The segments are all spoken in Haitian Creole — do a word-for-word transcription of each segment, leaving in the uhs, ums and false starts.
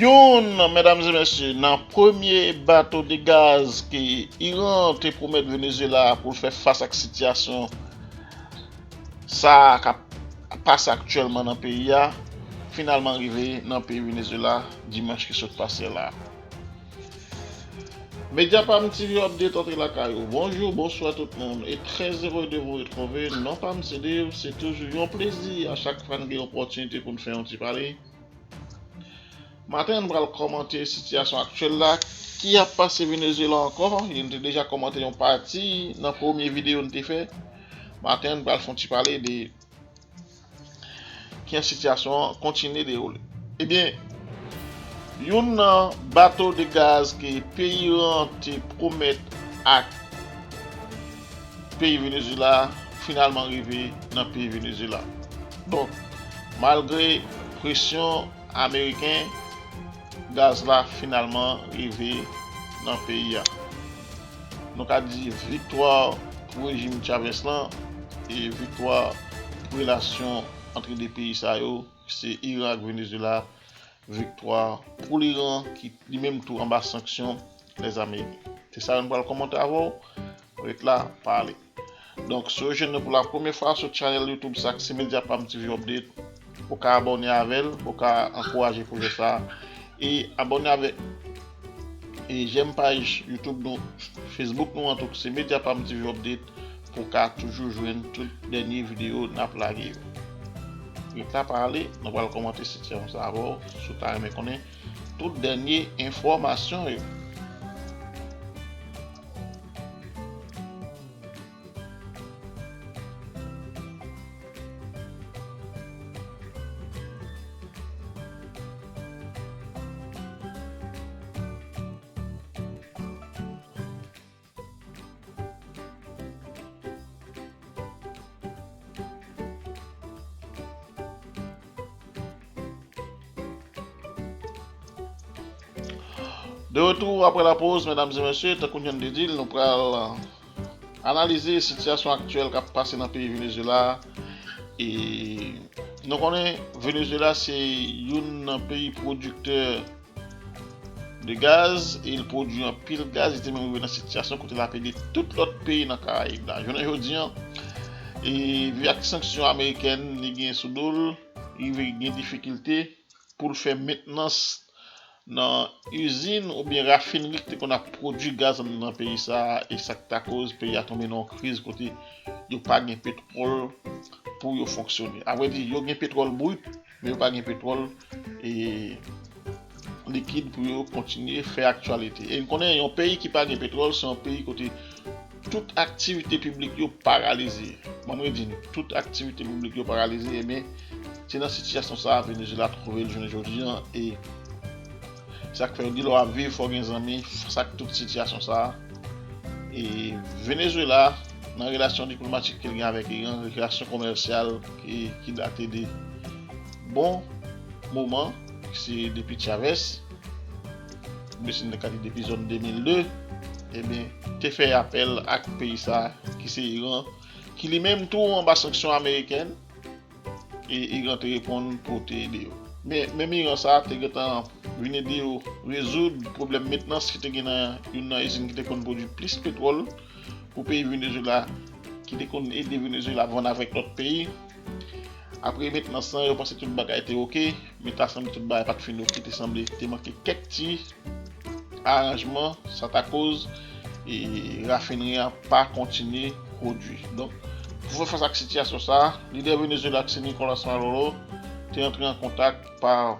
Youn, medam e mesye, nan premye bato de gaz ke Iran te pwomèt Venezuela pou l fè fas ak sitiyasyon sa a k ap pase aktyèlman nan peyi a, finalman rive nan peyi Venezuela dimanch ki sot pase la. Media Pam T V Update antre lakay ou. Bonjou, bonswa tout moun, e trè ere de vou retwouve. Non pa m se Dave, se toujou yon plezi a chak fwa n gen opòtinite pou n fè yon ti pale. Maten an, n pral kòmante sitiyasyon aktyèl la ki ap pase Venezuela ankò. E n te deja kòmante yon pati nan premye videyo n te fè. Maten an, n pral fè yon ti pale de kijan sitiyasyon an kontinye dewoule. Ebyen, youn nan bato de gaz ke peyi Iran te pwomèt ak peyi Venezuela finalman rive nan peyi Venezuela. Donk, malgre presyon ameriken, gaz la finalman rive nan peyi a. Nou ka di viktwa pou rejim Chavez lan e viktwa pou relasyon antre de peyi sa yo, se Iran ak Venezuela, viktwa pou Liran ki li menm tou anba sanksyon Lèzamerik. Se sa yo n pral kòmante avè w. Ret la, pa ale. Donk, si w jwenn nou pou la premyè fwa sou channel YouTube sa k se Media Pam T V Update, ou ka abòne avè l, ou ka ankouraje pwojè sa. E abòne avè, e jèm paj YouTube nou, Facebook nou an tou, se Media Pam T V Update, pou w ka toujou jwenn tout dènye videyo n ap lage yo. Ret la, pa ale, nou pral kòmante sitiyasyon sa avè w, si w ta renmen konnen tout dènye enfòmasyon yo. De retour après la pause, medam e mesye, tankou John te di l, nou pral analize sitiyasyon aktyèl k ap pase nan peyi Venezuela. E nou konnen Venezuela se youn nan peyi pwodiktè de gaz, e l pwodui anpil gaz, li te menm rive nan sitiyasyon kote l ap ede tout lòt peyi nan Karayib la. Jounen jodi an, e via ak sanksyon amerikèn li gen sou do l, li rive gen difikilte pou l fè mentnans nan izin oubyen rafinri ki te konn ap pwodui gaz nan peyi sa a, e sa k ta koz peyi a tonbe nan yon kriz kote yo pa gen petwòl pou yo fonksyone. Avrèdi, yo gen petwòl brit, men yo pa gen petwòl, e, likid pou yo kontinye fè aktyalite. E n konnen yon peyi ki pa gen petwòl, se yon peyi kote tout aktivite piblik yo paralize. Ban m redi nou, tout aktivite piblik yo paralize, ebyen, se nan sitiyasyon sa a Venezuela twouve l jounen jodi an, e sa k fè yo di lè w ap viv, fò w gen zanmi, fas ak tout sitiyasyon sa a. E Venezuela, nan relasyon diplomatik ke l gen avèk Iran, relasyon komèsyal ki, ki date de bon moman, se depi Chavez, oubyen si n te ka di depi zòn de mil de, ebyen, te fè apèl ak peyi sa a, ki se Iran, ki li menm tou anba sanksyon amerikèn, e Iran te reponn pou te ede yo. Men, menm Iran sa a te gentan vin ede yo rezoud pwoblèm mentnans ki te gen nan youn nan izin ki te konn pwodui plis petwòl pou peyi Venezuela, ki te konn ede Venezuela vann avèk lòt peyi. Apre mentnans lan, yo panse tout bagay te oke, men ta sanble tout bagay pa t fin oke, te sanble te manke kèk ti aranjman, sa ta koz, e, rafinri an pa kontinye pwodui. Donk, pou fè fas ak sitiyasyon sa a, lidè Venezuela ki se Nicolas Maduro te antre an kontak pa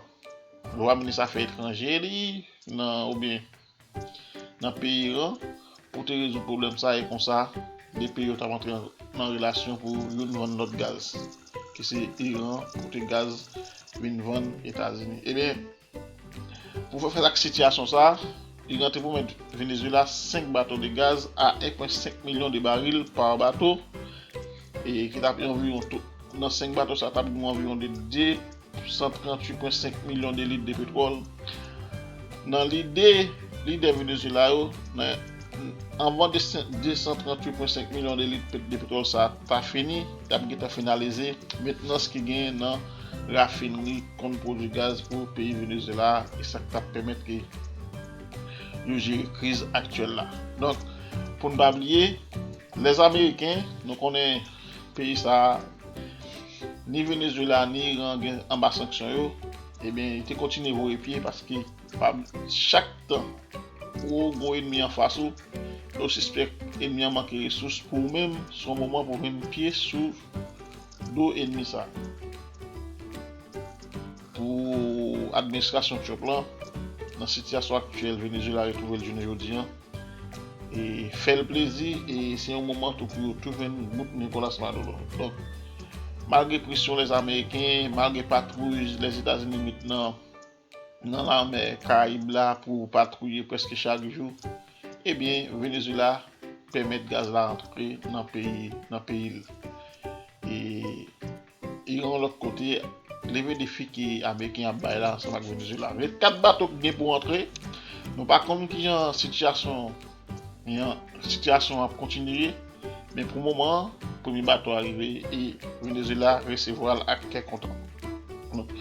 lwa minis afè etranje li nan, oubyen nan peyi Iran pou te rezoud pwoblèm sa, e konsa de peyi yo t ap antre nan relasyon pou youn vann lòt gaz, ki se Iran pote gaz vin vann Etazini. Ebyen, pou fè fas ak sitiyasyon sa, Iran te pwomèt Venezuela senk bato de gaz a en pwen senk milyon de baril pa bato, e ki t ap anviwon tou, nan senk bato sa, t ap gen anviwon de de san tranntuit pwen senk milyon de lit de petwòl. Nan lide lidè Venezuela yo, nan, anvan de san tranntuit pwen senk milyon de lit pet-, de petwòl sa ta fini, y ap gentan finalize mentnans ki genyen nan rafinri konn pwodui gaz pou peyi Venezuela, e sa k t ap pèmèt ke yo jere kriz aktyèl la. Donk, pou n pa bliye, lèzameriken, nou konnen peyi sa a, ni Venezuela, ni Iran gen anba sanksyon yo, ebyen, yo te kontinye voye pye paske pa, chak tan ou gen yon enmi anfas ou, ou sispèk enmi an manke resous pou ou menm, se yon moman pou w vin pye sou do enmi sa. Pou administrasyon Trump lan, nan sitiyasyon aktyèl Venezuela retwouve l jounen jodi an, e fè l plezi, e se yon moman tou pou yo tou jwenn bout Nicolas Maduro. Donk, malgre presyon lèzameriken, malgre patwouy Lèzetazini met nan, nan lanmè Karayib la pou patwouye prèske chak jou, ebyen, Venezuela pèmèt gaz la antre nan peyi, nan peyi l. E Iran, lòt kote, leve defi ke Ameriken ap bay la ansanm ak Venezuela. Vennkat bato ki gen pou antre, nou pa konn kijan sitiyasyon, sitiyasyon an ap kontinye, men pou moman an, premye bato a rive e Venezuela resevwa l ak kè kontan. Donk,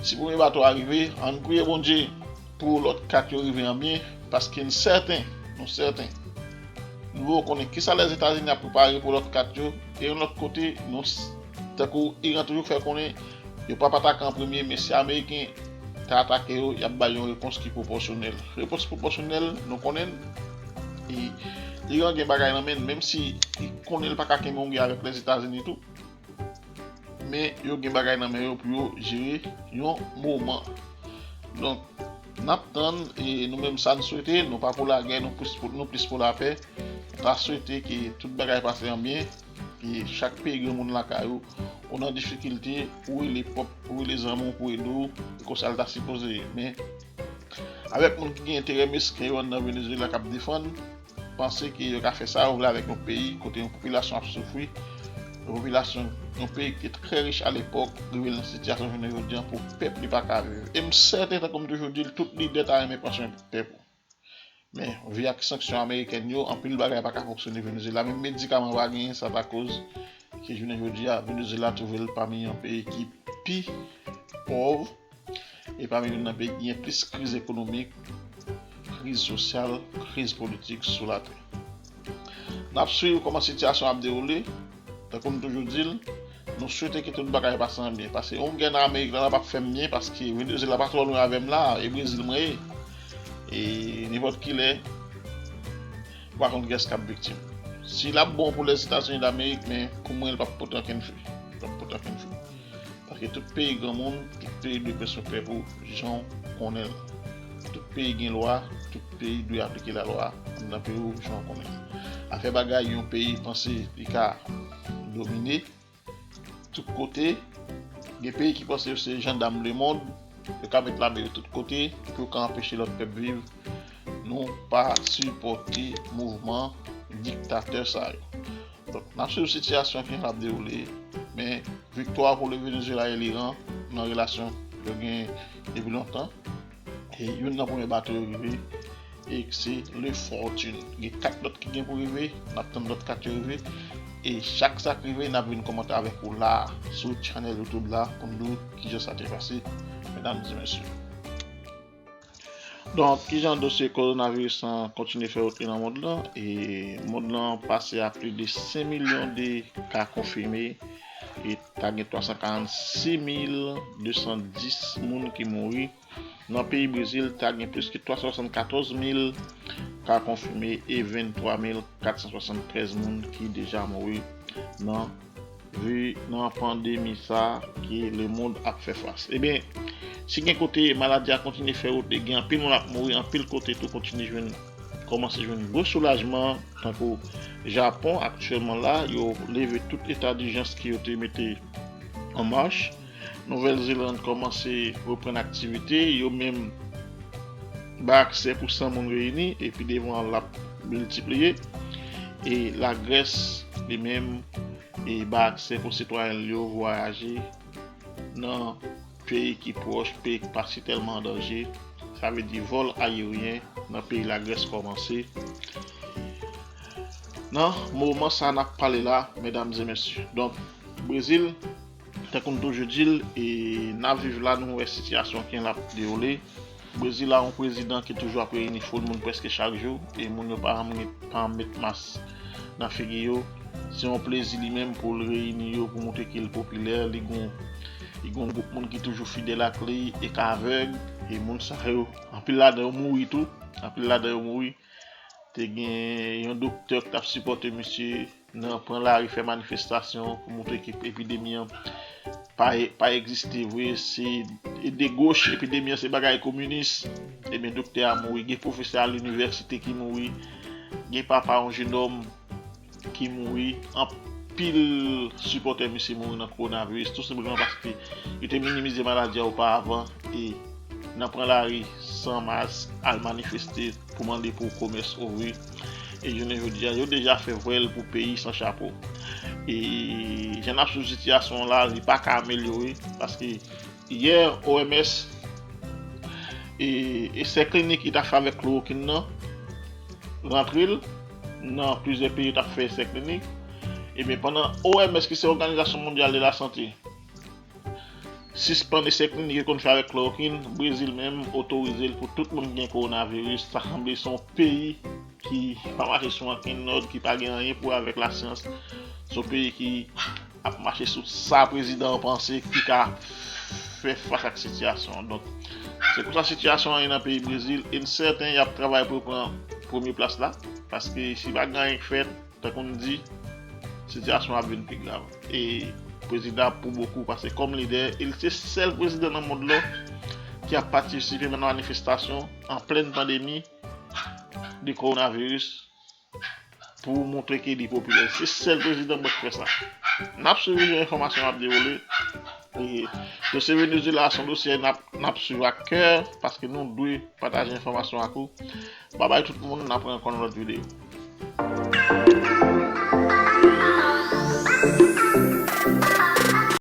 si premye bato a rive, ann priye Bondye pou lòt kat yo rive an byen, paske n sèten, nou sèten, nou konnen kisa Lèzetazini ap prepare pou lòt kat yo, e yon lòt kote, nou, tankou Iran toujou fè konnen, yo p ap atake an premye, men si Ameriken ta atake yo, y ap bay yon repons ki pwopòsyonèl. Repons pwopòsyonèl, nou konnen l, e Iran gen bagay nan men l, menm si li konnen l pa ka kenbe yon gè avèk Lèzetazini tou, men yo gen bagay nan men yo pou yo jere yon moman. Donk, n ap tann, e nou menm sa n swete, nou pa pou lagè, nou plis pou, nou plis pou lapè. Nou ta swete ke tout bagay pase an byen, ke chak peyi gen moun lakay ou, ou nan difikilte, ou rele pòp, ou rele zanmi w pou ede w, e konsa l ta sipoze ye. Men, avèk moun ki gen enterè mesken yo anndan Venezuela k ap defann, panse ke yo ka fè sa yo vle avèk yon peyi kote yon popilasyon ap soufri, yon popilasyon, yon peyi ki te trè rich alepòk, rive nan sitiyasyon jounen jodi an pou pèp li pa ka viv. E m sèten, tankou m toujou di l, tout lidè ta renmen pran swen pèp ou. Men, vi ak sanksyon amerikèn yo, anpil bagay pa ka fonksyone Venezuela. Menm medikaman pa genyen, sa ta koz ke jounen jodi a, Venezuela twouve l pami yon peyi ki pi pòv, e pami youn nan peyi ki gen plis kriz ekonomik, kriz sosyal, kriz politik sou latè. N ap swiv kòman sitiyasyon ap dewoule. Tankou m toujou di l, nou swete ke tout bagay pase an byen. Paske yon gè nan Amerik la, la p ap fè m byen, paske Venezuela pa twò lwen avè m la, e Brezil mwen ye. E nenpòt ki lè, ou pa konn kiyès k ap viktim. Si l ap bon pou Lèzetazini Damerik, men pou mwen, l p ap pote okenn fwi. L p ap pote okenn fwi. Paske tout peyi granmoun, tout peyi dwe pran swen pèp ou jan w konnen l. Tout peyi gen lwa, tout peyi dwe aplike lalwa nan peyi w jan w konnen l. Afè bagay yon peyi panse li ka domine tout kote, gen peyi ki panse yo se jandam lemonn, yo ka met lame yo tout kote pou yo ka anpeche lòt pèp viv. Nou pa sipòte mouvman diktatè sa yo. Donk, n ap swiv sitiyasyon ki ap dewoule, men viktwa pou le Venezuela e l'Iran nan relasyon yo gen depi lontan. E youn nan premye bato yo rive, e se le Fortune. Gen kat lòt ki gen pou rive, n ap tann lòt kat yo rive. E chak sa k rive, n ap vin kòmante avèk ou la, sou channel YouTube la, pou n di w kijan sa te pase, medam e mesye. Donk, kijan dosye kowonaviris lan kontinye fè wout li nan mond lan? E mond lan pase a plis de senk milyon de ka konfime, e ta gen twa san karannsis mil de san dis moun ki mouri. Nan peyi Brezil, ta gen plis ke twa san swasannkatòz mil ka konfime e venntwa mil kat san swasanntrèz moun ki deja mouri nan vi, nan pandemi sa ke lemonn ap fè fas. Ebyen, si gen kote maladi a kontinye fè wout li, gen anpil moun ap mouri, anpil kote tou kontinye jwenn, kòmanse jwenn gwo soulajman, tankou Japon aktyèlman la, yo leve tout eta dijans ke yo te mete an mach. Nouvèl Zeland kòmanse reprann aktivite, yo menm bay aksè pou san moun reyini, epi devan l ap miltipliye. E Lagrès, li menm, e bay aksè pou sitwayen l yo vwayaje nan peyi ki pwòch, peyi ki pa si tèlman an danje. Sa vle di vòl ayeryen nan peyi Lagrès kòmanse nan moman sa n ap pale la, medam e mesye. Donk, Brezil, Tankou n toujou di l, e n ap viv la, nou wè sitiyasyon ki an l ap dewoule. Brezil la, yon prezidan ki toujou ap reyini foul moun prèske chak jou, e moun yo pa janm met, pa janm met mas nan figi yo. Se yon plezi li menm pou l reyini yo, pou montre ke l popilè. Li gon, li gon gwoup moun ki toujou fidèl ak li e k avèg, e moun sa yo, anpil ladan yo mouri tou. Anpil ladan yo mouri. Te gen yon doktè ki t ap sipòte misye nan pran lari fè manifestasyon pou montre ke epidemi an pa, pa egziste vre, se de goch, epidemi an se bagay kominis. Ebyen, doktè a mouri, gen pwofesè a linivèsite ki mouri, gen papa yon jenòm ki mouri, anpil sipòtè misye mouri nan kowonaviris, tou senpleman paske yo te minimize maladi a oparavan e nan pran lari san mas, al manifeste pou mande pou komès ouvri. E jounen jodi a, yo deja fè vwèl pou peyi san chapo. E jan n ap swiv sitiyasyon an la, li pa ka amelyore, paske yè O M S e esè klinik ki t ap fè avèk klorokin nan rantre l nan plizyè peyi yo t ap fè esè klinik. Ebyen, pandan O M S, ki se Òganizasyon Mondyal de la Sante, sispann esè klinik yo konn fè avèk klorokin, Brezil menm otorize l pou tout moun ki gen kowonaviris. Sa sanble se yon peyi ki pa mache sou ankenn lòd, ki pa gen anyen pou wè avèk lasyans. Se yon peyi ki ap mache sou sa prezidan an panse ki ka fè fas ak sitiyasyon an. Donk, se konsa sitiyasyon an ye nan peyi Brezil, e n sèten y ap travay pou yo pran premye plas la, paske si pa gen anyen k fèt, tankou n di, sitiyasyon an ap vin pi grav. E prezidan ap pou bokou, paske kòm lidè, e l se sèl prezidan nan mond lan ki ap patisipe nan manifestasyon an plen pandemi de kowonaviris pou montre ke li popilè. Se sèl prezidan mwen k fè sa. N ap swiv jan enfòmasyon ap dewoule. E dosye Venezuela a se yon dosye n ap, n ap swiv ak kè, paske nou dwe pataje enfòmasyon ak ou. Babay tout moun, n ap rankontre nan lòt videyo.